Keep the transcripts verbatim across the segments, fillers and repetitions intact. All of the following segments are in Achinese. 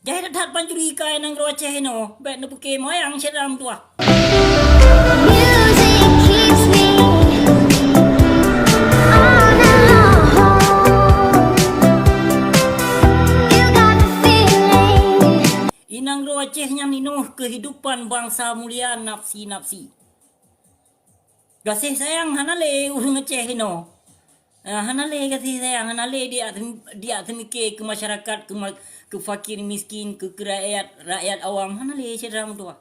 Jai that-that pancuri keuhai nanggroe Aceh inoe, bèk neupeuke moyang syedara meutuwah. Inanggroe Aceh nyan inoe keuhidupan bansa mulia nafsi-nafsi. Gaséh sayang hana lé ureuëng Aceh inoe. Ah, hana lé gaséh sayang, hana lé diak, diak teumike keu masyarakat, keu ma-, keu fakir miskin, keu, keu rakyat, rakyat awam, hana lé syedara meutuwah.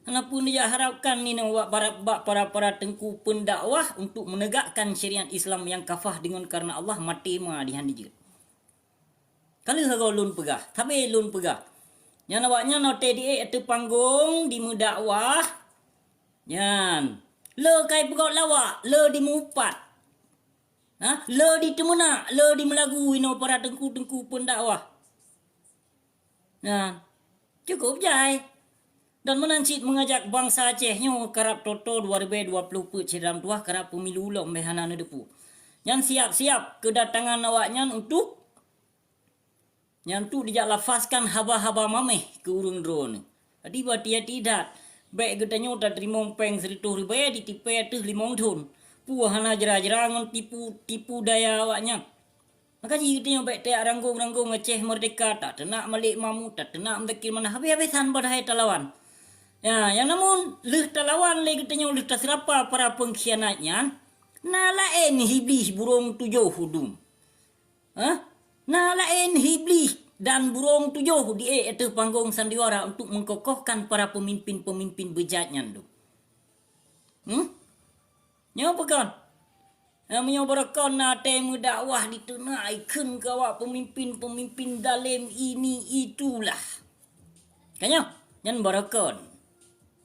Hana peue neujak harapkan inoe bak para, bak para-para teungku peundakwah untuk menegakkan syariat Islam yang kafah dengan karena Allah maté ma dihan dijeuet. Ka lheueh goe lôn peugah, sabe lôn peugah. Nyan awaknyan watée diék ateueh panggong dimeudakwah, nyan le kai peugöt lawak, le dimeupat. Ha? Le diteumeunak, le dimeulagu inoe para teungku-teungku peundakwah. Nah, cukup jai. Dan meunan cit mengajak bansa Aceh nyoe karab toto dua ribu dua puluh peuet syedara meutuwah karab pemilu lom bèk hana neudeupu. Nyan siap-siap keudatangan awaknyan untuk Nyan tu dijak lafazkan haba-haba maméh keu ureuëng droeneuh. Jadi bati-ati that, bèk geutanyoe tateurimong péng sireutôh ribèe ditipée ateueh limong thon. Peue hana jra-jra ngon tipu, tipu daya awaknyan. Maka jih geutanyoe bèk tajak ranggong-ranggong Aceh Merdeka, tateunak Malik Mahmud, tateunak Muzakir Manaf, habéh-habéh that padahai talawan. Ya, nyang namun lheueh talawan lé geutanyoe lheueh taseurapa para peungkhianat nyan, na laén Iblih burông tujoh udum. Hah? Na laén Iblih dan burông tujoh diék ateueh panggong sandiwara untuk mengkokohkan para pemimpin-pemimpin beujat nyan tu. Hmm? Nyoe peue kon? Meunyoe barokon na tée meudakwah diteunak ikheun keu awak pemimpin-pemimpin dalem ini itulah. Ka nyoe, nyan barokon.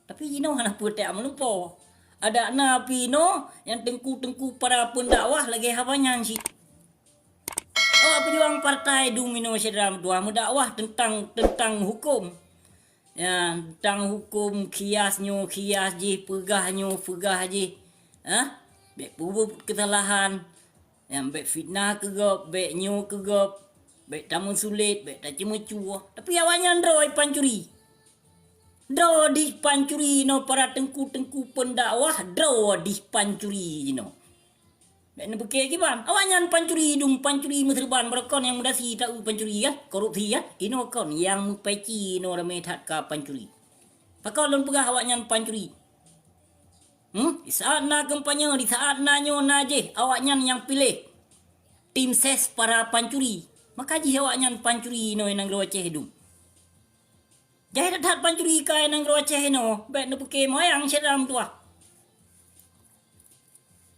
Tapi jinoe hana peue tajak meulumpoe. Adak na pih inoe nyang teungku-teungku para peundakwah lagée haba nyan cit. Awak peujuang partai dum inoe syedara meutuwah meudakwah teuntang, teuntang huköm. Ya, teuntang huköm khias nyoe, khias jih, peugah nyoe, peugah jih. Hah? Bèk peubuet keusalahan. Nyang bèk fitnah keu gob, bèk nyoe keu gob, bèk tameusulet, bèk taceumeucue. Tapi awaknyan droe pancuri. Droe dih pancuri jinoe para teungku-teungku peundakwah, droe dih pancuri jinoe. Bèk neupeuke kiban. Awaknyan pancuri dum, pancuri meuseureuban, barokon nyang meudasi taeu pancuri kan, korupsi kan. Inoe kon nyang meupeci inoe ramé that ka pancuri. Pakon lôn peugah awaknyan pancuri? Hmm? Di saat na kampanye, di saat na nyoe na jih, awaknyan nyang piléh tim ses para pancuri. Maka jih awaknyan pancuri inoe nanggroe Aceh dum. Jai that-that pancuri keuhai nanggroe Aceh inoe, bèk neupeuke moyang syedara meutuwah.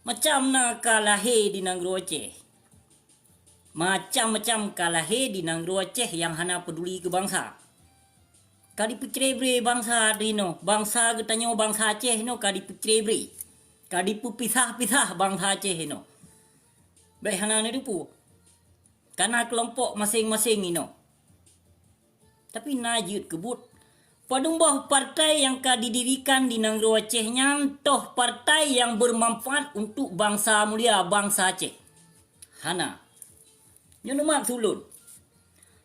Macam na ka lahé di nanggroe Aceh. Macam-macam ka lahé di nanggroe Aceh nyang hana peuduli keu bansa. Ka dipeucré-bré bansa di inoe, bansa geutanyoe bansa Aceh inoe ka dipeucré-bré. Ka dipeupisah-pisah bansa Aceh inoe. Bèk hana neudeupu. Ka na keulompok maséng-maséng inoe. Tapi na jeuet keu buet. Padum boh partai nyang ka didirikan di nanggroe Aceh nyan toh partai nyang bermanfaat untuk bansa mulia bansa Aceh? Hana. Nyoe neumat su lôn.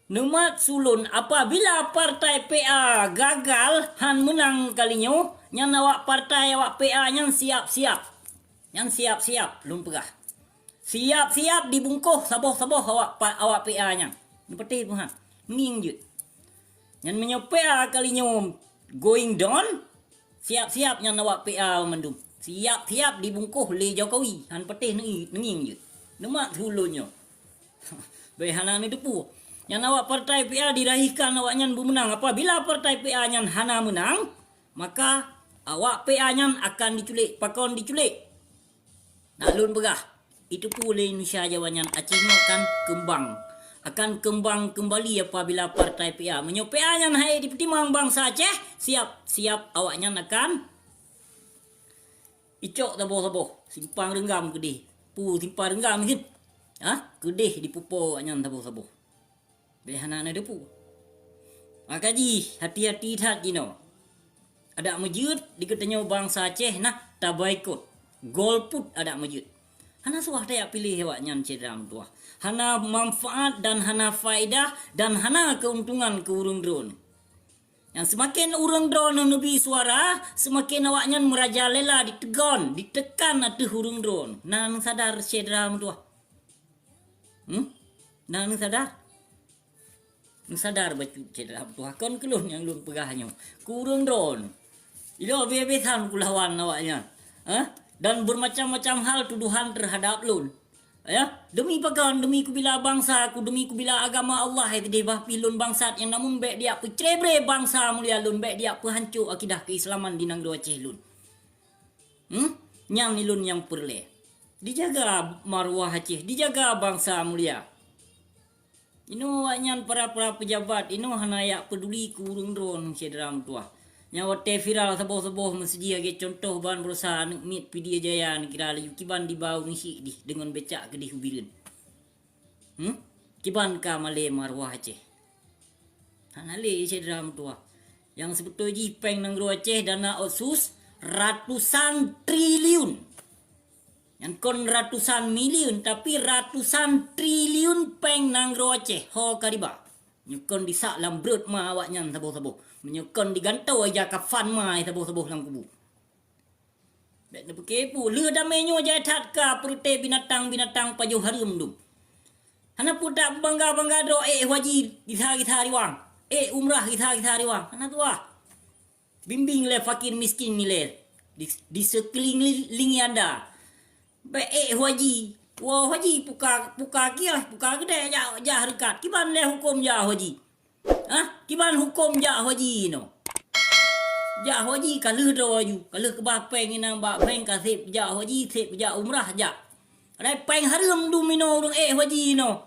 Neumat su lôn apabila partai P A gagal han meunang kali nyoe, nyan awak partai awak P A nyan siap-siap. Nyan siap-siap lôn peugah. Siap-siap dibungkoh saboh-saboh awak pa-, awak P A nyan. Neupatéh peue han? Ngieng jeuet. Nyan meunyoe P A kali nyoe going down, siap-siap nyan awak P A mandum. Siap-siap dibungkoh lé Jokowi. Han patéh neu-, neungieng jeuet. Neumat su lôn nyoe. Bèk hana neuteupeue. Nyan awak partai P A diraihkan awaknyan beumeunang. Apabila partai P A nyan hana meunang, maka awak P A nyan akan diculék. Pakon diculék? Nak lôn peugah, iteupeue lé Indonesia Jawa nyan Aceh nyoe akan keumbang. Akan keumbang keumbali apabila partai P A. Meunyoe P A nyan hai dipeutimang bansa Aceh, siap-siap awaknyan akan icok saboh-saboh, simpang reunggam keudeh. Peue simpang reunggam nyan? Ha? Keudeh dipeupo awaknyan saboh-saboh. Bèk hana na depu. Maka jih, hati-hati that jinoe. Adak meujeuet di geutanyoe bansa Aceh nah taboikot. Golput adak meujeuet. Hana suah tajak piléh awaknyan, syedara meutuwah. Hana manfaat dan hana faedah dan hana keuntungan keu ureuëng droeneuh. Nyang seumaken ureuëng droeneuh neubi suara, seumaken awaknyan meurajalela jiteugon, jiteukan ateueh ureuëng droeneuh. Na neusadar, syedara meutuwah? Hmm? Na neusadar? Neusadar bacut, syedara meutuwah, kon keu lôn nyang lôn peugah nyoe. Keu ureuëng droeneuh. Ilôn habéh-habéh that kulawan awaknyan. Ha? Dan bermacam-macam hal tuduhan terhadap lôn. Ya, demi pakon, demi kubila bansa ku, demi kubila agama Allah, hai teudeh bah pih lôn bangsat nyang namun bék dijak peucrebre bansa mulia lôn, bék dijak peuhanco akidah keislaman di nanggroe Aceh lôn. Hmm? Nyan ilôn nyang peureulée. Dijaga marwah Aceh, dijaga bansa mulia. Inoe awaknyan para-para peujabat, inoe hana jak peuduli keu ureuëng droeneuh, syedara meutuwah. Nyang watée viral saboh-saboh meuseuji lagée cuntoh ban beurosa aneuëk miet Pidie Jaya neukira laju kiban diba ureuëng syiek dih deungon becak keudeh u Bireuen. Hmm? Kiban ka malée marwah Aceh. Hana lé, syedara meutuwah. Nyang seubeutôi jih péng nanggroe Aceh dana otsus ratusan triliun. Nyan kon ratusan miliun, tapi ratusan triliun péng nanggroe Aceh ho ka diba. Nyoe kon disak lam breuet ma awaknyan saboh-saboh. Meunyoe kon digantoe ija kafan ma saboh-saboh lam kubu. Bék neupeuke peue, lheueh damé nyoe jai that ka peureute binatang-binatang pajoh hareuem dum. Hana peue tabangga-bangga droe ék haji gisa-gisa riwang, ék umrah gisa-gisa riwang. Hana tuah. Bimbing lé fakir miskin ilée di, di sekeliling anda. Bék ék haji. Woe haji puka, puka kios, puka keudè jak, jak reukat. Kiban lé huköm jak haji? Hah? Kiban huköm jak haji inoe? Jak haji ka lheueh droe aju, ka lheueh keubah péng inong bak bank ka sép jak haji, sép jak umrah jak. Padahai péng hareuem dum inoe ureuëng ék haji inoe.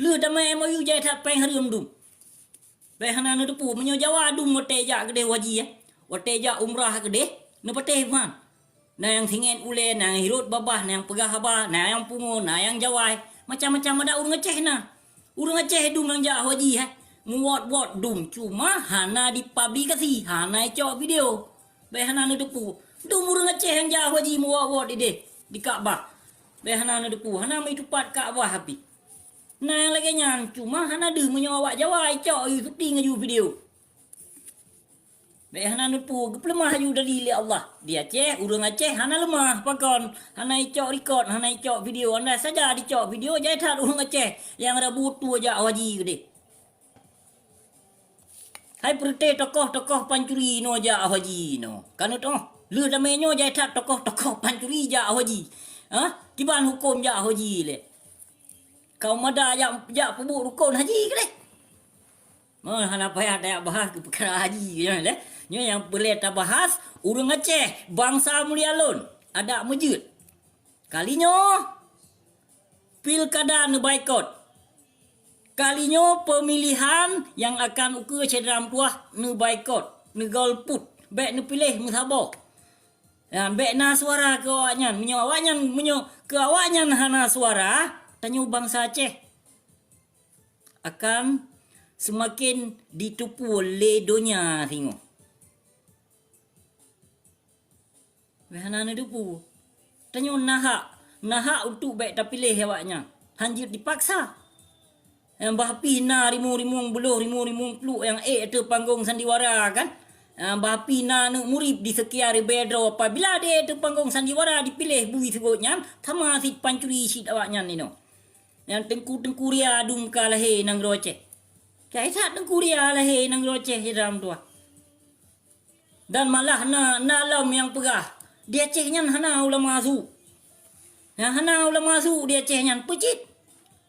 Lheueh damé M O U jai that péng hareuem dum. Bék hana neuteupeue, meunyoe Jawa dum watée jak keudeh haji, eh. Watée jak umrah keudeh, neupatéh man. Na nyang singet ulée, na nyang hirot babah, na nyang peugah haba, na nyang pungo, na nyang jawai. Macam-macam adat ureuëng Aceh na. Ureuëng Aceh dum nyang jak haji, eh. Muwot-wot dum, cuma hana dipublikasi, hana icok video. Bék hana neuteupeue. Dum ureuëng Aceh nyang jak haji muwot-wot ideh di Ka'bah. Bék hana neuteupeue, hana meutupat Ka'bah api. Na nyang lagée nyan, cuma hana deuh meunyoe awak Jawa icok yu syuting aju video. Bék hana neuteupeue, geupeuleumah aju dari lé Allah. Di Aceh, ureuëng Aceh hana leumah, pakon? Hana icok rikot, hana icok video. Andai saja dicok video, jai that ureuëng Aceh nyang rabu tu jak haji keudeh. Hai peureute tokoh-tokoh pancuri inoe jak haji inoe. Ka neutoh, lheueh damé nyoe jai that tokoh-tokoh pancuri jak haji. Hah? Kiban huköm jak haji lé. Kaum mada jak, jak peubuet rukon haji keudeh. Meuhana payah tajak bahas keu peukara haji nyoe lé. Nyoe nyang peureulée tabahas, ureuëng Aceh, bansa mulia lôn, adak meujeuet. Kali nyoe, pilkada neubaikot. Kali nyoe, peumilihan nyang akan ukeue syedara meutuwah neubaikot, neugolput, bék neupiléh meusaboh. Nyan, bék na suara keu awaknyan. Meunyoe awaknyan, meunyoe keu awaknyan hana suara, tanyoe bansa Aceh akan seumaken jiteupeue lé donya singoh. Bék hana neuteupeue. Tanyoe na hak, na hak untuk bék tapiléh awaknyan. Hanjeuet dipaksa. Nyang bah pih na rimueng-rimueng beuloh, rimueng-rimueng pluek nyang ék ateueh panggong sandiwara kan? Nyang bah pih na aneuëk murit di seukia ribée droe, apabila di ék ateueh panggong sandiwara dipiléh bui seugot nyan, sama cit pancuri cit awaknyan inoe. Nyang teungku-teungku ria dum ka lahé nanggroe Aceh. Kiban that teungku ria lahé nanggroe Aceh, syedara meutuwah. Dan malah na, na lom nyang peugah, di Aceh nyan hana ulama su. Nyang hana ulama su di Aceh nyan, peue cit?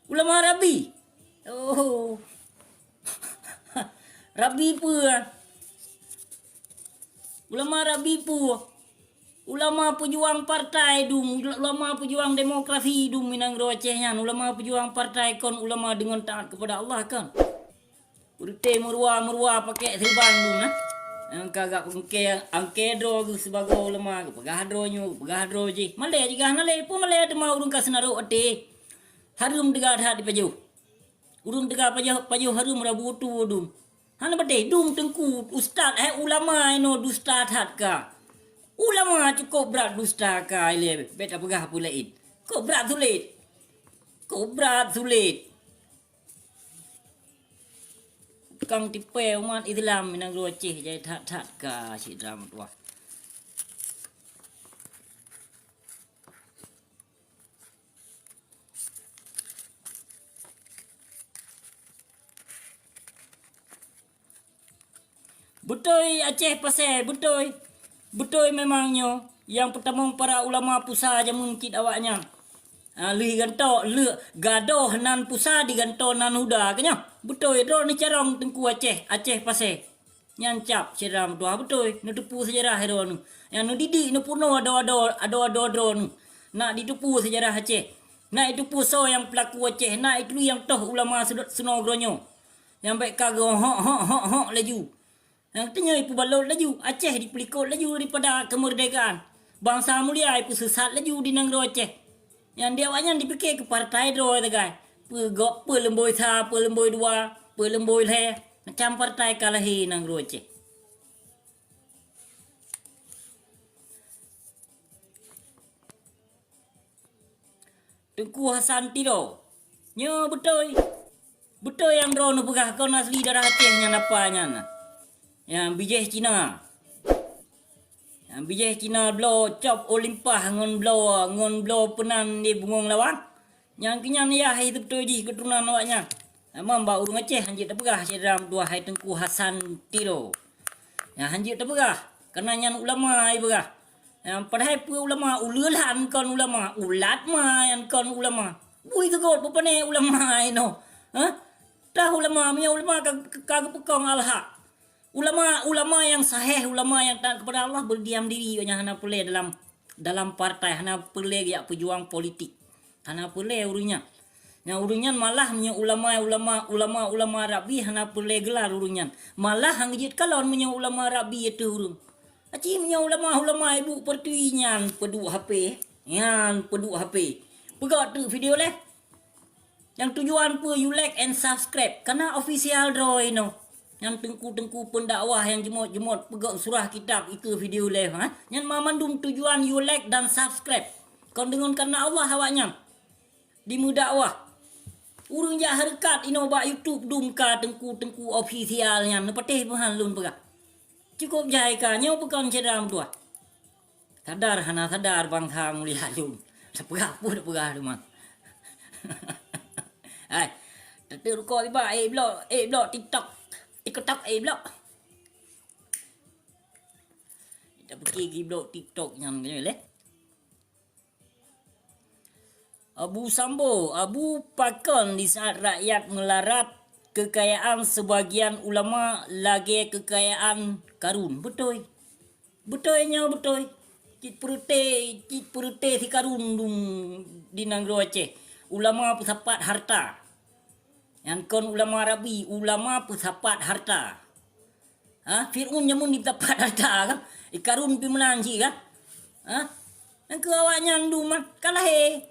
Ulama rabi. Oh. Rabi peue? Ulama rabi peue? Ulama peujuang partai dum, ulama peujuang demokrasi dum i nanggroe Aceh nyan, ulama peujuang partai kon ulama deungon taat kepada Allah kon. Peureute meuruwa-meuruwa pakèk sirban dum na. Nyang ka gak angkée, angkée droe geuh sibagoe ulama, geupeugah droe nyoe, geupeugah droe jih. Malée jih gah na lé, peue malée teuma ureuëng ka seunarok até. Hareuem teuga that dipajoh. Ureuëng teuga pajoh, pajoh hareuem rabu tu dum. Hana patéh, dum teungku, ustaz, hai ulama inoe dusta that ka. Ulama cukôp brat dusta ka ilée, bék tapeugah peue laén. Kok brat sulet? Kok brat sulet? Kang tipée umat Islam i nanggroe Aceh jai that-that ka syedara meutuwah. Beutôi Aceh Pasé, beutôi. Beutôi memang nyoe. Nyang peutamong para ulama pusa jameun cit awaknyan. Ah, lheueh gantoe, lheueh gadôh nan pusa digantoe nan huda, ka nyoe. Beutôi, droeneuh carông Teungku Aceh, Aceh Pasé. Nyan cap syedara meutuwah beutôi, neuteupeue seujarah droeneuh. Nyang neudidik neupeurunoe adoe-adoe, adoe-adoe droeneuh. Nak jiteupeue seujarah Aceh. Nak jiteupeue soe nyang peulaku Aceh, nak jituri nyang toh ulama seudo-, seunoe geuronyoe. Nyang bék ka geuhok-hok-hok-hok laju. Nyang teungoh ipeubalot laju, Aceh dipeulikot laju daripada keumeurdekaan. Bansa mulia ipeuseusat laju di nanggroe Aceh. Nyang di awaknyan dipike keu partai droe sagai. Peue gop, peue leumboi sa, peue leumboi dua, peue leumboi lhée. Macam partai ka lahé nanggroe Aceh. Teungku Hasan Tiro. Nyoe beutôi. Beutôi nyang droeneuh peugah kon asli darah Aceh nyan apa nyan. Nyang bijéh Cina. Nyang bijéh Cina bloe cop u limpah ngon bloe, ngon bloe peunan di bungöng lawang. Nyang keunyan yah hai teubeutôi jih keuturonan awaknyan. Memang bak ureuëng Aceh hanjeuet tapeugah syedara meutuwah hai Teungku Hasan Tiro. Nyang hanjeuet tapeugah, kareuna nyan ulama ai peugah. Nyang padahai peue ulama, uleue lhan kon ulama, ulat ma nyan kon ulama. Bui teugot peupané ulama ai noh. Hah? Tah ulama, meunyoe ulama ka, ka, ka geupeukong al-haq. Ulama, ulama nyang sahih, ulama nyang taat kepada Allah berdiam diri, nyang hana peureulée dalam, dalam partai, hana peureulée geujak peujuang politik. Hana peureulée ureuëng nyan. Nyang ureuëng nyan malah meunyoe ulama, ulama, ulama, ulama Rabbi hana peureulée geular ureuëng nyan. Malah han geujeuet kalon meunyoe ulama Rabbi ateueh ureuëng. Aci meunyoe ulama, ulama ibu pertui nyan peuduek H P, nyan peuduek H P. Peugah teuk video leh. Nyang tujuan peue you like and subscribe? Kareuna official droe inoe. Nyang teungku-teungku pendakwah nyang jimot-jimot peugah surah kitab itu video leh, ha? Nyan mamandum tujuan you like dan subscribe. Kon deungon kareuna Allah awaknyan dimeudakwah. Ureuëng jak hareukat inoe bak YouTube dum ka teungku-teungku official nyan, neupatéh peuhan lôn peugah. Cukup jai ka, nyoe peukon syedara meutuwah. Sadar hana sadar bansa mulia lôn. Tapeugah peue tapeugah teuma. Hai, tateuk rukok iba, eh blok, eh blok TikTok. TikTok, eh blok. Tapike gi blok TikTok nyan keunoe leh. Abu Sambo, Abu pakon di saat rakyat meularat kekayaan sebagian ulama lagée kekayaan Karun. Beutôi. Beutôi nyoe, beutôi. Cit peureute, cit peureute si Karun dum di nanggroe Aceh. Ulama peusapat harta. Nyan kon ulama Rabbi, ulama peusapat harta. Ha, Fir'aun jameun jipeusapat harta kan? I Karun pi meunan cit kan? Ha? Nyan keu awaknyan dum kan? Ka lahé.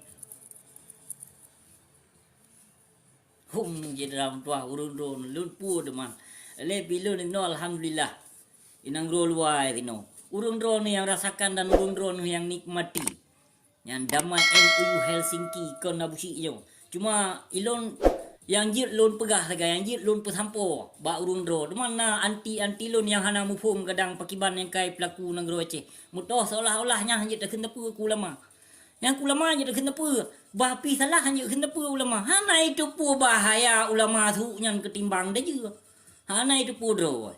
Hum, jeuet lam tuah ureuëng droeneuh, lôn peue teuma. Lé pi lôn inoe alhamdulillah. Inong droe luwa inoe. Ureuëng droeneuh nyang rasakan dan ureuëng droeneuh nyang nikmati. Nyan damai M O U Helsinki kon na busyik nyoe. Cuma ilôn nyang jeuet lôn peugah sagai, nyang jeuet lôn peusampoe bak ureuëng droe. Teuma na anti-anti lôn nyang hana muphom kadang pakiban nyang kai peulaku nanggroe Aceh. Meutoh seolah-olah nyan jeuet takheun teupeu keu ulama. Nyang keu ulama jeuet takheun teupeu, bah pih salah jeuet kheun teupeu ulama. Hana jiteupeue bahaya ulama su nyan keutimbang dajeue. Hana jiteupeue droe.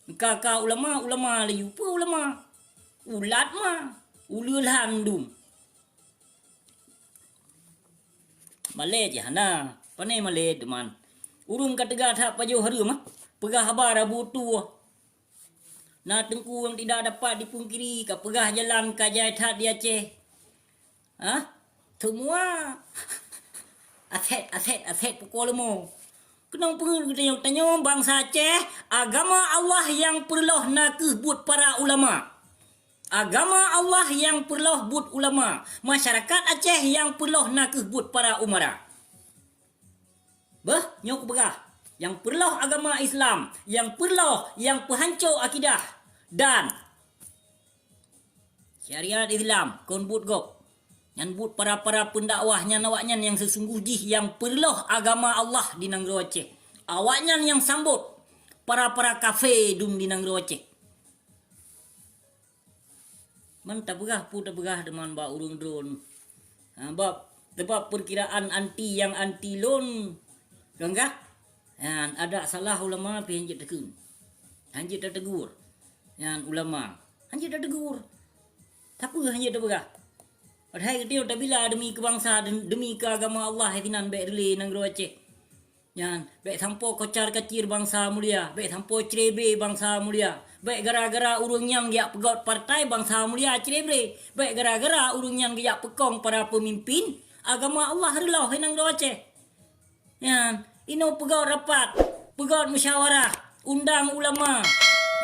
Ka-ka ulama, ulama laju peue ulama. Ulat ma, uleue lhan dum. Malée jih hana, pane malée deuman. Ureuëng ka teuga that pajoh hareuem, peugah haba rabu tuwoh. Na teungku nyang tidak dapat dipungkiri, ka peugah jalan ka jai that di Aceh. Ha? Semua aset, aset, aset pukul leumo. Keunong peue geutanyoe, tanyoe bansa Aceh, agama Allah nyang peureuloh na kheueh buet para ulama. Agama Allah nyang peureuloh buet ulama. Masyarakat Aceh nyang peureuloh na kheueh buet para umara. Beuh, nyoe kupeugah, nyang peureuloh agama Islam, nyang peureuloh, nyang peuhanco akidah dan syariat Islam kon buet gob. Nyan buet para-para peundakwah nyan, awaknyan nyang seusunggoh jih nyang peureuloh agama Allah di nanggroe Aceh. Awaknyan nyang sambot para-para kafé dum di nanggroe Aceh. Man tapeugah peue tapeugah teuma bak ureuëng droeneuh. Ha, bab, teuma peukiraan anti nyang anti lôn, ka lheueh? Nyan, adak salah ulama pih hanjeuet takheun. Hanjeuet tategur. Nyan ulama. Hanjeuet tategur. Tapi hanjeuet tapeugah. Padahai geutanyoe tabila demi keu bansa, demi keu agama Allah, hai sinan bék reulée nanggroe Aceh. Nyan, bék sampoe kocar-kacir bansa mulia, bék sampoe ceurebe bansa mulia. Bék gara-gara ureuëng nyan geujak peugét partai bansa mulia ceurebe. Bék gara-gara ureuëng nyan geujak peukong para peumimpin, agama Allah reuloh inong droe Aceh. Nyan, inoe peugét rapat, peugét musyawarah, undang ulama.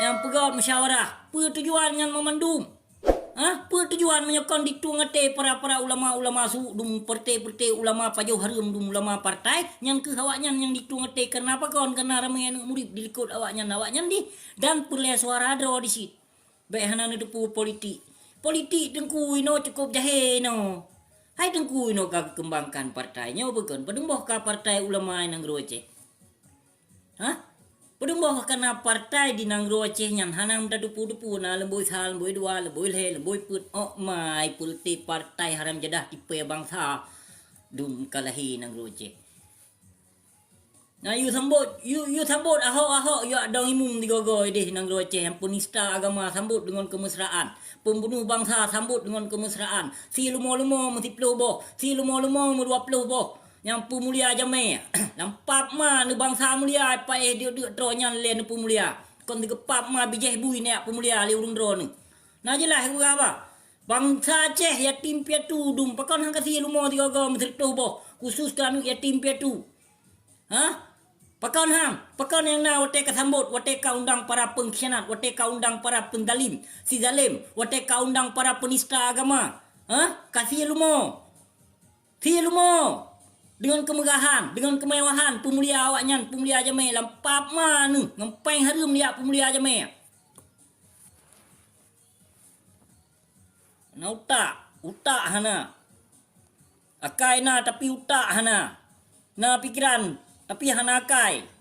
Nyan peugét musyawarah, peue tujuan nyan meumandum? Hah? Peue tujuan meunyoe kon ditueng até para-para ulama-ulama su dum, peureté-peureté ulama pajoh hareuem dum ulama partai, nyan keuh awaknyan nyang ditueng até keureuna pakon, keureuna ramé aneuëk murit dilikot awaknyan, awaknyan dih dan peureulée suara droe disit. Bék hana neuteupeue politik. Politik teungku inoe cukôp jahé inoe. Hai teungku inoe ka geukeumbangkan partai nyoe bukon padum boh ka partai ulama nanggroe Aceh. Hah? Padum boh ka na partai di nanggroe Aceh nyan hana meutatupeue-tupeue, na leumboi sa, leumboi dua, leumboi lhée, leumboi peuet, ôk mai peureté partai haram jadah tipée bansa dum ka lahé nanggroe Aceh. Na yue sambot, yue, yue sambot Ahok-Ahok yue dong imum digoe-goe deh nanggroe Aceh nyang peunista agama sambot deungon keumesraan, peumbunoh bansa sambot deungon keumesraan, si lumo-lumo meusiploh boh, si lumo-lumo meudua ploh boh. Nyang peumulia jamé, lam pap ma neubansa mulia, paéh diek-diek troe nyan lé neupeumulia. Kon teugeupap ma bijéh bui neujak peumulia lé ureuëng droeneuh. Na jeulaih geupeugah haba? Bansa Aceh yatim piatu dum, pakon han ka sie lumo sigoe-goe meusireutôh boh, khusus keu aneuëk yatim piatu. Hah? Pakon han? Pakon nyang na watée ka sambot, watée ka undang para peungkhianat, watée ka undang para peunzalim, si zalem, watée ka undang para peunista agama? Hah? Ka sie lumo. Silumo, deungon keumeugahan, deungon keumewahan, peumulia awaknyan, peumulia jamé lam pap ma neuh, ngon péng hareuem jak peumulia jamé. Na utak, utak hana. Akai na, tapi utak hana. Na pikeran, tapi hana akai.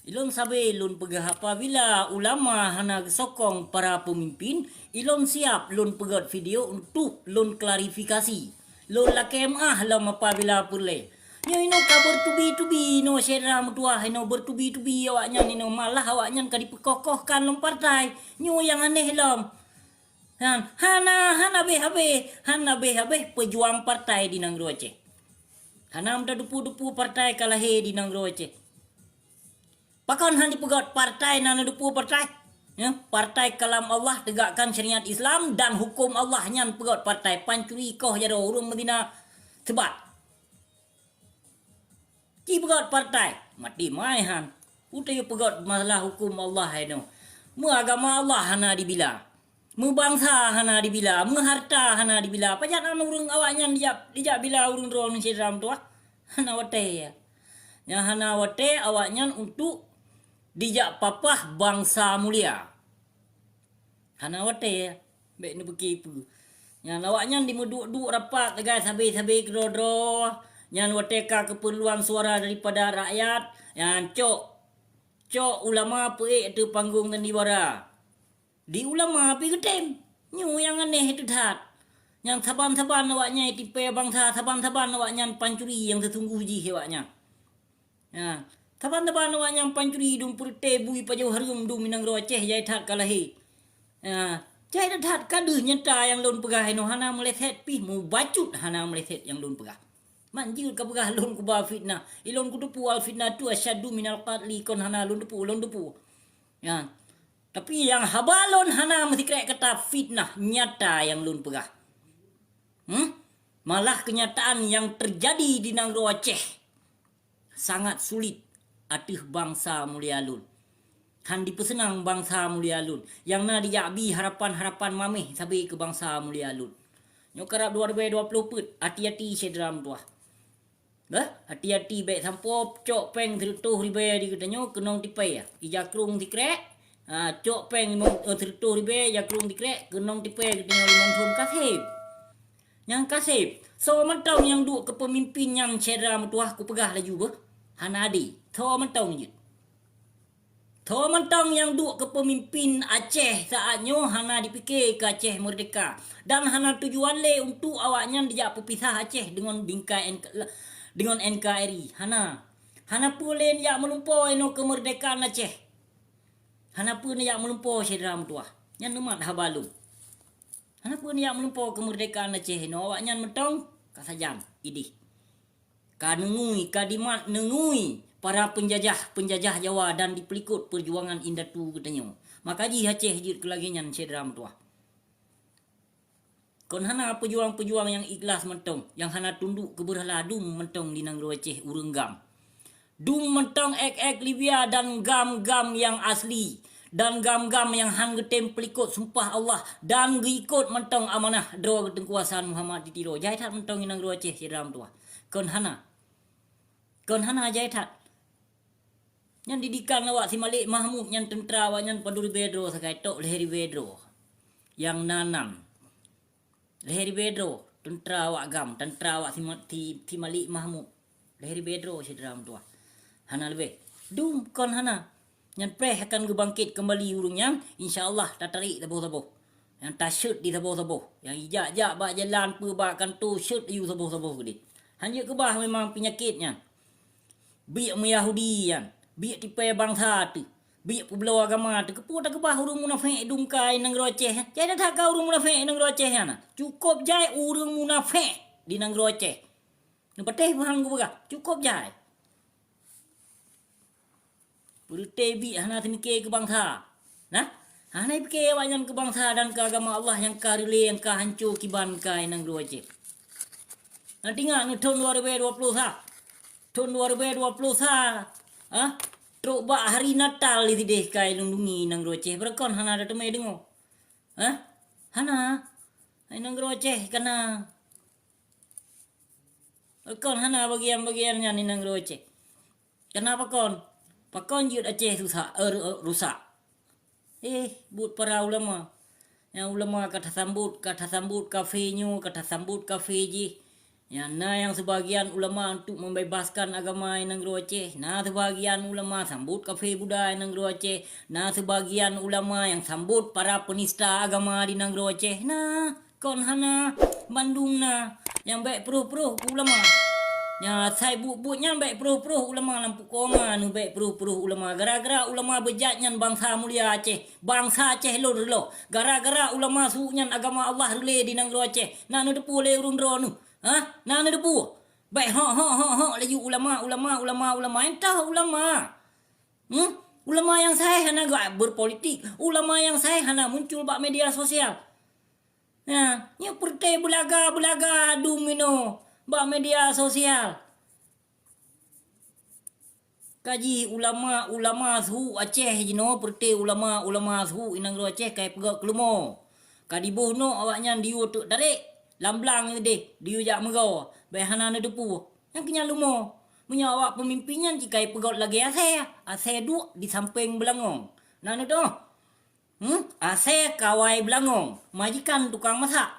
Ilôn sabe lôn peugah, apabila ulama hana geusokong para peumimpin, ilôn siab lôn peugét video untuk lôn klarifikasi. Lôn lakée meuáh lom apabila peureulée. Nyoe inoe ka beutubi-tubi inoe syedara meutuwah inoe beutubi-tubi awaknyan inoe malah awaknyan ka dipeukoh-kohkan lom partai. Nyoe nyang aneh lom. Nyan, hana, hana habéh-habéh, hana habéh-habéh peujuang partai di nanggroe Aceh. Hana meutatupeue-tupeue partai ka lahé di nanggroe Aceh. Pakon han jipeugét partai na neuteupeue partai? Ya, partai kalam Allah tegakkan syariat Islam dan hukum Allah nyan peugét partai pancuri koh jaroe ureuëng meuzina seubat. Ci peugét partai, maté mai han. Utai peugét masalah hukum Allah hai nyoe. Meuagama Allah hana dibila. Meubansa hana dibila, meuharta hana dibila. Pajan an ureuëng awaknyan dijak, dijak bila ureuëng droe syedara meutuwah? Hana watée ya. Nyang hana watée awaknyan untuk dijak papah bansa mulia. Hana watée ya. Bék neupeuki peue. Nyan awaknyan dimeuduek-duek rapat sagai sabe-sabe keudroe-droe. Nyan watée ka keupeurluan suara daripada rakyat, nyan cok, cok ulama peuék ateueh panggong sandiwara. Di ulama pih geutem. Nyoe nyang aneh teuh that. Nyang saban-saban awaknyan tipée bansa, saban-saban awaknyan pancuri nyang seusunggoh jih awaknyan. Ha, saban-saban awaknyan pancuri dum peureute bui pajoh hareuem dum inong droe Aceh jai that ka lahé. Ha, jai that ka deuh nyata nyang lôn peugah inoe hana meuleset pih mubacut hana meuleset nyang lôn peugah. Man jeuet ka peugah lôn kuba fitnah. Ilôn kuteupeue al fitnah tu asyaddu minal qatli kon hana lôn teupeue, lôn teupeue. Ha, tapi nyang haba lôn hana meusikrek kata fitnah nyata nyang lôn peugah. Hmm? Malah kenyataan nyang teujadi di nanggroe Aceh sangat sulit ateueh bansa mulia lôn. Han dipeuseunang bansa mulia lôn nyang na dijak bi harapan-harapan maméh sabe keu bansa mulia lôn. Nyoe karab dua ribée dua ploh peuet, hati-hati syedara meutuwah. Bah, hati-hati bék sampoe cok péng sireutôh ribée di geutanyoe keunong tipée. Ija krong sikrek, Ah, cok péng limong, eh, sireutoh ribèe, jak krueng sikrek, keunong tipèe geutanyoe limong thon ka sép. Nyang ka sép, soe mantong nyang duek keu peumimpin nyan syedara meutuwah kupeugah laju beuh, hana adé. Soe mantong jeuet. Soe mantong nyang duek keu peumimpin Aceh saat nyoe hana jipike keu Aceh meurdeka dan hana tujuan lé untuk awaknyan dijak peupisah Aceh deungon bingkai N K, deungon N K R I. Hana. Hana peue lé jak meulumpoe inoe keumeurdekaan Aceh. Hana peue neujak meulumpoe syedara meutuwah. Nyan neumat haba lôn. Hana peue neujak meulumpoe keumeurdekaan Aceh inoe, awaknyan mantong ka sajan idéh. Ka neungui, ka dimat neungui para peunjajah-peunjajah Jawa dan dipeulikot peujuangan indatu geutanyoe. Maka jih Aceh jeuet keu lagèe nyan syedara meutuwah. Kon hana peujuang-peujuang nyang ikhlas mantong, nyang hana tunduk keu beurhala dum mantong di nanggroe Aceh ureuëng GAM. Dum mantong ék-ék Libya dan GAM-GAM nyang asli, dan GAM-GAM nyang han geutem peulikot sumpah Allah dan geuikot mantong amanah droe geuteungku Hasan Muhammad di Tiro. Jai that mantong di nanggroe Aceh syedara meutuwah. Kon hana. Kon hana jai that. Nyan didikan awak si Malik Mahmud nyan teuntra awaknyan padub ribèe droe sagai tok lhèe ribèe droe. Nyang na nan. Lhèe ribèe droe teuntra awak GAM, teuntra awak si Ma-, si, si Malik Mahmud. Lhèe ribèe droe syedara meutuwah. Hana leubeh. Dum kon hana. Nyan preh akan geubangkét keumbali ureuëng nyan, insya Allah tatarek saboh-saboh. Nyang tasyeuet di saboh-saboh. Nyang ijak-jak bak jalan peue bak kanto syeuet laju saboh-saboh keudeh. Han jeuet keubah memang peunyakét nyan. Biek meuyahudi nyan. Biek tipèe bansa teuh. Biek peubloe agama teuh. Keupeue takeubah ureuëng munafék dum ka i nanggroe Aceh? Jai that ka ureuëng munafék i nanggroe Aceh nyan. Cukôp jai ureuëng munafék di nanggroe Aceh. Neupatéh paham kupeugah, cukôp jai. Peureuté biek hana teumike keu bansa. Nah, hana ipike awaknyan keu bansa dan keu agama Allah nyang ka reulée, nyang ka hanco kiban ka i nanggroe Aceh. Nah, tingat neu thon dua ribèe dua ploh sa. Thon dua ribèe dua ploh sa. Ah, trok bak hari Natal di sideh ka ilindungi nanggroe Aceh. Beureukan hana tateumé deungoe. Hah? Hana. Hai nanggroe Aceh kana. Kon hana bagian-bagian nyan di nanggroe Aceh. Kana pakon? Pakon jeuet Aceh susah, eh, ru-, rusak. Eh, buet para ulama. Nyang ulama ka tasambot, ka tasambot kafé nyoe, ka tasambot kafé jih. Nyang na nyang sebagian ulama untuk membebaskan agama di nanggroe Aceh. Na sebagian ulama sambot kafé Buddha di nanggroe Aceh. Na sebagian ulama nyang sambot para penista agama di nanggroe Aceh. Na, kon hana, bandum na. Nyang bèk prôh-prôh ulama. Nyang asai buet-buet nyan bèk prôh-prôh ulama lam pukoe ma, neu bèk prôh-prôh ulama. Gara-gara ulama beujat nyan bansa mulia Aceh, bansa Aceh lôn reuloh. Gara-gara ulama su nyan agama Allah reulée di nanggroe Aceh. Na neuteupeue lé ureuëng droeneuh? Hah? Na neuteupeue? Bèk hok, hok, hok, hok laju ulama, ulama, ulama, ulama. Entah ulama. Hmm? Ulama nyang sahéh hana gak berpolitik. Ulama nyang sahéh hana muncul bak media sosial. Nah, nyoe peureuté beulaga-beulaga dum inoe bak media sosial. Kaji ulama-ulama su Aceh jinoe, peureuté ulama-ulama su i nanggroe Aceh ka ipeugöt keu leumo. Ka diboh nok awaknyan diyue teuk tarek, lam blang deh, diyue jak meugoe, bèk hana neuteupeue. Nyang keu nyan leumo. Meunyoe awak peumimpin nyan jika ipeugöt lagèe asèe, asèe duek di sampéng beulangong. Na neuteupeue? Hmm? Asèe kawai beulangong, majikan tukang masak.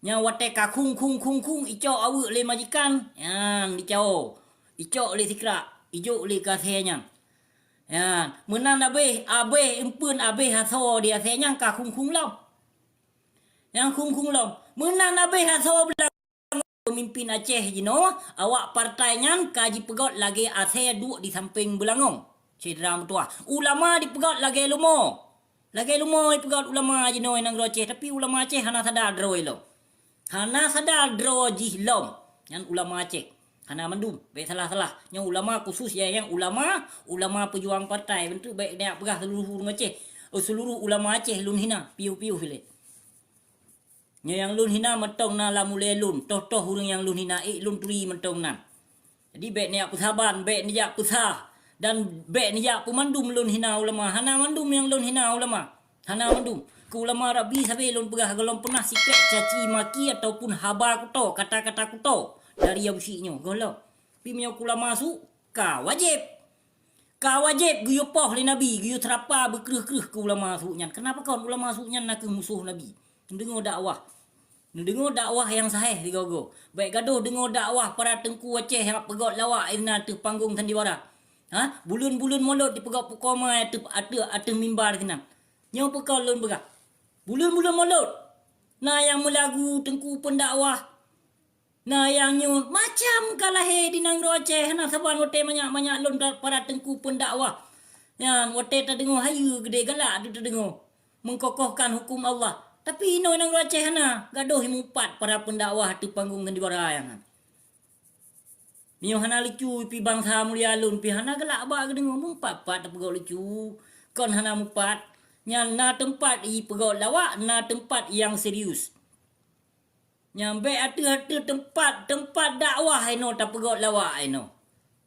Nyang watèe ka khung, khung, khung, khung, icok aweuek lé majikan, nyan dicao. Icok lé sikrak, ijok lé keu asèe nyan. Nyan, meunan abéh, abéh, eumpeuen abéh asoe di asèe nyan ka khung-khung lom. Nyang khung-khung lom. Meunan abéh asoe beulang peumimpin Aceh jinoe, awak partai nyan ka jipeugöt lagèe asèe duek di sampéng beulangong. Syedara meutuwah. Ulama dipeugöt lagèe leumo. Lagèe leumo jipeugöt ulama jinoe i nanggroe Aceh, tapi ulama Aceh hana sadar droe lom. Hana sadar droe jih lom. Nyan ulama Aceh. Hana mandum, bèk salah-salah. Nyoe ulama khusus ya, nyang ulama, ulama peujuang partai. Beutôi bèk neujak peugah seuluruh ureuëng Aceh. Oh, seuluruh ulama Aceh lôn hina, piôh-piôh ilèe. Nyoe nyang lôn hina mantong na lam ulèe lôn, toh-toh ureuëng nyang lôn hina ék lôn turi mantong na. Jadi bèk neujak peusaban, bèk neujak peusa, dan bèk neujak peumandum lôn hina ulama. Hana mandum nyang lôn hina ulama. Hana mandum. Keu ulama Rabbi sabe lôn peugah gohlom peunah sikrek caci maki ataupun haba kuto, kata-kata kuto dari Abusyik nyoe gohlom. Tapi meunyoe keu ulama su ka wajéb. Ka wajéb geuyue poh lé Nabi, geuyue seurapa beukreueh-kreueh keu ulama su nyan. Keunapa kon ulama su nyan nakeuh musoh Nabi? Neudeungoe dakwah. Neudeungoe dakwah nyang sahih sigoe-goe. Bék gadôh deungoe dakwah para teungku Aceh nyang peugöt lawak inan ateueh panggong sandiwara. Ha? Buleuen-buleuen mulod jipeugöt pukoe ma ateueh, ateueh, ateueh mimbar sinan. Nyoe peue kon lôn peugah. Buleuen-buleuen mulod. Na nyang meulagu teungku peundakwah. Na nyang nyoe macam ka lahé di nanggroe Aceh, hana saban watée manyak-manyak lôn da-, para teungku peundakwah. Nyan watée tadeungoe hayeue geudée galak teudeungoe, meukokohkan huköm Allah. Tapi inoe nanggroe Aceh hana, gadôh mupat para peundakwah ateueh panggong sandiwara nyan. Meunyoe hana lucu pih bansa mulia lôn pih hana galak bak geudeungoe, mupat-pat tapeugöt lucu. Kon hana mupat, nyan na teumpat jipeugöt lawak, na teumpat nyang serius. Nyang bék ateueh-ateueh teumpat, teumpat dakwah inoe tapeugöt lawak inoe.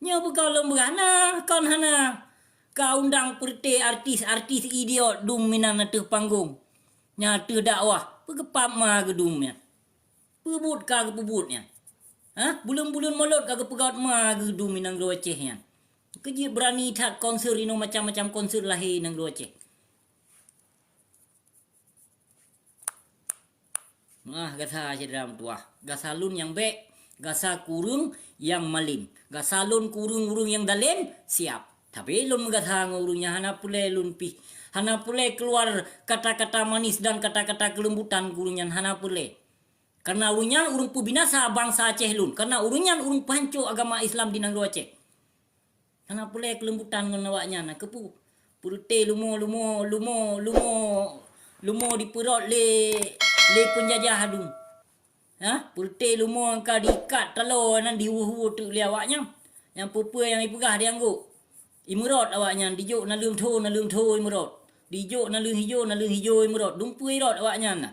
Nyoe peue kon lôn peugah na, kon hana. Ka undang peureute artis-artis idiot dum minan ateueh panggong. Nyan ateueh dakwah, peugeupap ma geudum nyan. Peubuet ka geupeubuet nyan. Ha? Buleuen-buleuen mulod ka geupeugöt ma geudum minan nanggroe Aceh nyan. Keujeuet beurani that konser inoe macam-macam konser lahé nanggroe Aceh. Nah, gasa syedara meutuwah. Gasa lôn nyang bék, gasa kureueng nyang malem. Gasa lôn kureueng ureuëng nyang dalem, siap. Tapi lôn meugasa ngon ureuëng nyang hana peureulée lôn pih. Hana peureulée keuluar kata-kata manis dan kata-kata keulembutan keu ureuëng nyan hana peureulée. Karena ureuëng nyan ureuëng peubinasa bansa Aceh lôn. Karena ureuëng nyan ureuëng peuhanco agama Islam di nanggroe Aceh. Hana peureulée keulembutan ngon awaknyan, na keupeue? Peureute lumo, lumo, lumo, lumo, lumo dipeurot lé, lé peunjajah dum. Ha? Peureute lumo ka diikat taloe nan diweueh-weueh teuk lé awaknyan. Nyang peue-peue nyang ipeugah dianggôk. Imeurot awaknyan, dijok naleueng tho, naleueng tho imeurot. Dijok naleueng hijo, naleueng hijo imeurot. Dumpeue irot awaknyan na.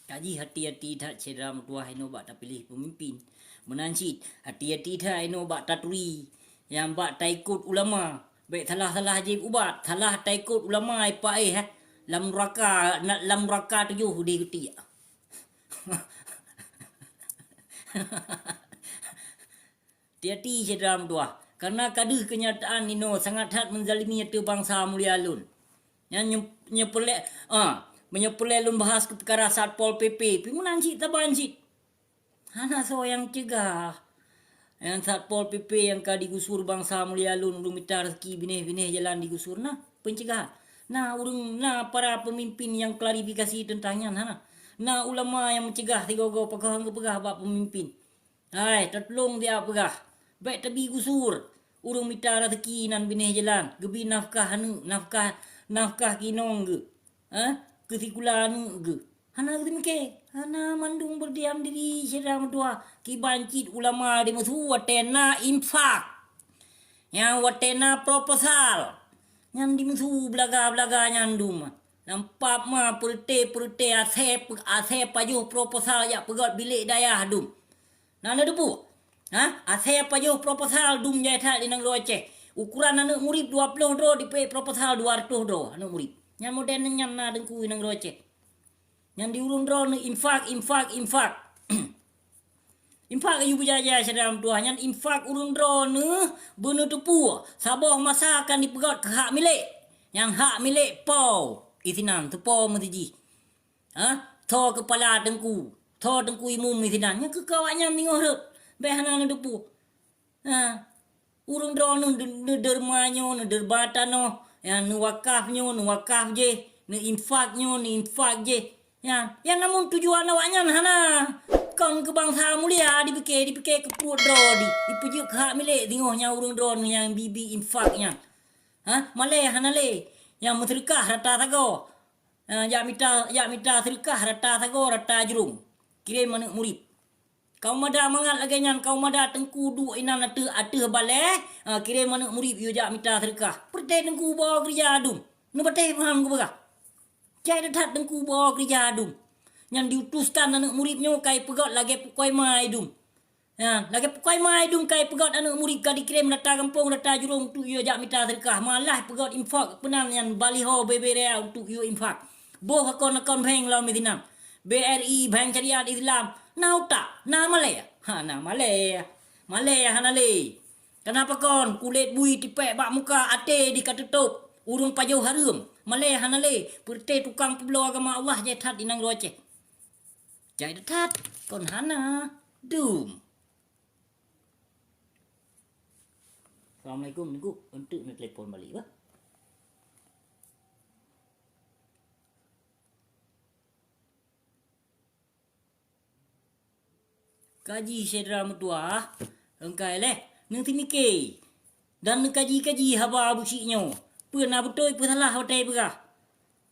Ka jih hati-hati that syedara meutuwah inoe bak tapiléh peumimpin. Meunan cit, hati-hati that inoe bak taturi, nyang bak taikot ulama. Bék salah-salah jieb ubat, salah taikot ulama ipaéh, eh. Lam nuraka, na-, lam nuraka tujoh udeh geutik. Hati-hati syedara meutuwah, karena ka deuh keunyataan inoe sangat that meuzalimi ateueh bansa mulia lôn. Nyan nye-, nyeupeureulée, ah, meunyoe peureulée lôn bahas keu peukara Satpol P P, pih meunan cit saban cit. Hana soe nyang cegah. Nyang Satpol P P nyang ka digusur bansa mulia lôn, ureuëng mita rezeki binéh-binéh jalan digusur na peunceugah. Na ureuëng, na para peumimpin nyang klarifikasi teuntang nyan hana. Na ulama nyang meuceugah sigoe-goe pakoh nyang geupeugah bak peumimpin. Hai, tatulông siat peugah, bék tabi gusur. Ureuëng mita rezeki nan binéh jalan, geubi nafkah aneuëk, nafkah, nafkah keu inong geuh, eh, keu sikula aneuëk geuh. Hana geuteumiké, hana mandum beudiam diri syedara meutuwah. Kiban cit ulama dimeusu watée na infak. Nyang watée na proposal. Nyan dimeusu beulaga-beulaga nyan dum. Lam pap ma peureute-peureute asée, asée pajoh proposal jak peugöt bilék dayah dum. Na neuteupeue? Ha? Asée pajoh proposal dum jai that di nanggroe Aceh. Ukuran aneuëk murit dua ploh droe dipeuék proposal dua reutôh droe aneuëk murit. Nyan modern nyan na teungku di nanggroe Aceh. Nyan di ureuëng droeneuh infak, infak, infak. Infak ayue beujaja syedara meutuwah nyan infak ureuëng droeneuh beuneuteupeue saboh masa akan dipeugöt keu hak milék. Nyang hak milék po isinan, teupo meusijih. Ha? Tho keupala teungku, tho teungku imum isinan. Nyan keu awaknyan singoh rhot, bék hana neuteupeue. Ha, ureuëng droeneuh neu-, neudeurma nyoe, neudeurma tanoh, ya, neuwakaf nyoe, neuwakaf jéh, neuinfak nyoe, neuinfak jéh. Ya, ya, namun tujuan awaknyan hana. Kon keu bansa mulia dipike, dipike keu pruet droe di, dipeujeuet keu hak milék singoh nyang ureuëng droeneuh nyang bi-bi infak nyan. Ha, malée hana lé. Nyang meuseudeukah rata sagoe. Ha, jak mita, jak mita seudeukah rata sagoe, rata jurông. Kirém aneuëk murit. Kaum mada mangat lagée nyan, kaum mada teungku duek inan ateueh, ateueh balée, ha, kirém aneuëk murit yue jak mita seudeukah. Peureute teungku beuo keureuja dum. Neupatéh paham kupeugah. Jai that teungku beuo keureuja dum. Nyan diutuskan aneuëk murit nyoe kai peugöt lagée pukoe ma dum. Ha, lagée pukoe ma dum kai peugöt aneuëk murit ka dikirém rata gampông, rata jurông untuk yue jak mita seudeukah. Malah peugöt infak peunan nyan baliho beubayeue untuk yue infak. Boh akon-akon bank lom sinan. B R I, Bank Syariat Islam, na utak, na malée? Ha, na malée. Malée hana lé. Kana pakon kulét bui tipék bak muka, até di ka teutôb, ureuëng pajoh hareuem, malée hana lé, peureté tukang peubloe agama Allah jai that di nanggroe Aceh. Jai that, kon hana, dum. Assalamualaikum, Teungku. Eunteuk neutelepon balik, bah. Kaji syedara meutuwah, engkai lé, neuseumiké dan neukaji-kaji haba beusiek nyoe. Peue na beutôi, peue salah watée peugah.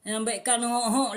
Nyang bék ka neuhok-hok